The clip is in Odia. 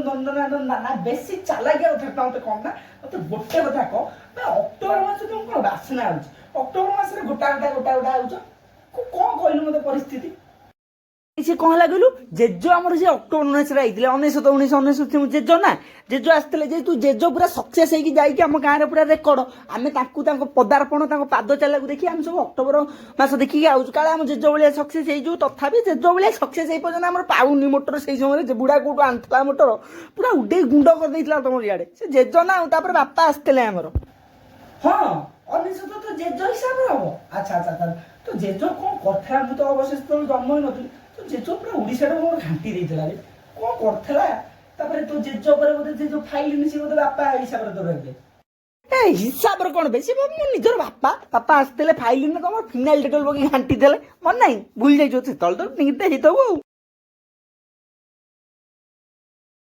ନନ୍ଦନା ନା, ବେଶୀ ଚାଲାକିଆ କଥା ତ ମତେ କଣ ନା, ମତେ ଗୋଟେ କଥା କହ ବେ, ଅକ୍ଟୋବର ମାସ ତମକୁ କଣ ବାସ୍ନା ହଉଛି? ଅକ୍ଟୋବର ମାସରେ ଗୋଟା ଗୋଟା ଗୋଟା ଗୋଟା ହଉଛ, କଣ କହିଲୁ ମତେ ପରିସ୍ଥିତି? ସେ କଣ ହେଲା କହିଲୁ, ଜେଜେ ଆମର ସେ ଅକ୍ଟୋବର ମାସରେ ଆଇଥିଲେ, 99, 1999 ଜେଜ ନା, ଜେଜ ଆସିଥିଲେ। ଯେହେତୁ ଜେଜ ପୁରା ସକ୍ସେସ୍ ହେଇକି ଯାଇକି ଆମ ଗାଁରେ ପୁରା ରେକର୍ଡ, ଆମେ ତାଙ୍କୁ ତାଙ୍କ ପଦାର୍ପଣ, ତାଙ୍କ ପାଦ ଚାଲାକୁ ଦେଖି ଆମେ ସବୁ ଅକ୍ଟୋବର ମାସ ଦେଖିକି ଆଉଛୁ, କାଳେ ଆମ ଜେଜ ଭଳିଆ ସକ୍ସେସ୍ ହେଇଯିବୁ। ତଥାପି ଜେଜ ଭଳିଆ ସକ୍ସେସ୍ ହେଇ ପର୍ଯ୍ୟନ୍ତ ଆମର ପାଉନି ମୋଟର। ସେଇ ସମୟରେ ଯେ ବୁଢା କୋଉଠୁ ଆଣିଥିଲା ମୋଟର, ପୁରା ଉଡେଇ ଗୁଣ୍ଡ କରିଦେଇଥିଲା ତମର ଇଆଡେ ସେ ଜେଜ ନା। ଆଉ ତାପରେ ବାପା ଆସିଥିଲେ ଆମର। ହଁ, 99 ତ ଜେଜ ହିସାବରେ ହବ। ଆଚ୍ଛା, ତ ଜେଜ କଣ କରିଥିଲା? ମୁଁ ତ ଅବଶ୍ୟ ସେତେବେଳେ ଜନ୍ମ ହେଇନଥିଲି। ତ ଜେଜ ପୁରା ଓଡ଼ିଶାଟାକୁ ମୋର ଘାଣ୍ଟି ଦେଇଥିଲା ରେ, କଣ କରିଥିଲା? ତାପରେ ତୋ ଜେଜ ପରେ ବୋଧେ ସେ ଯୋଉ ଫାଇଲିନ, ସେ ବୋଧେ ବାପା ହିସାବରେ ତୋର ହେବେ। ଏ ହିସାବରେ କଣ ବେଶୀ ମୋ ନିଜର ବାପା। ବାପା ଆସିଥିଲେ ଫାଇଲିନ, ତମର ଫିନାଇଲ ଡେଟଲ ପକେଇ ଘାଣ୍ଟି ଦେଲେ, ମନେ ନାହିଁ? ଭୁଲି ଯାଇଛୁ, ସେତେବେଳେ ତ ନିଦ ହେଇଥିବ ଆଉ।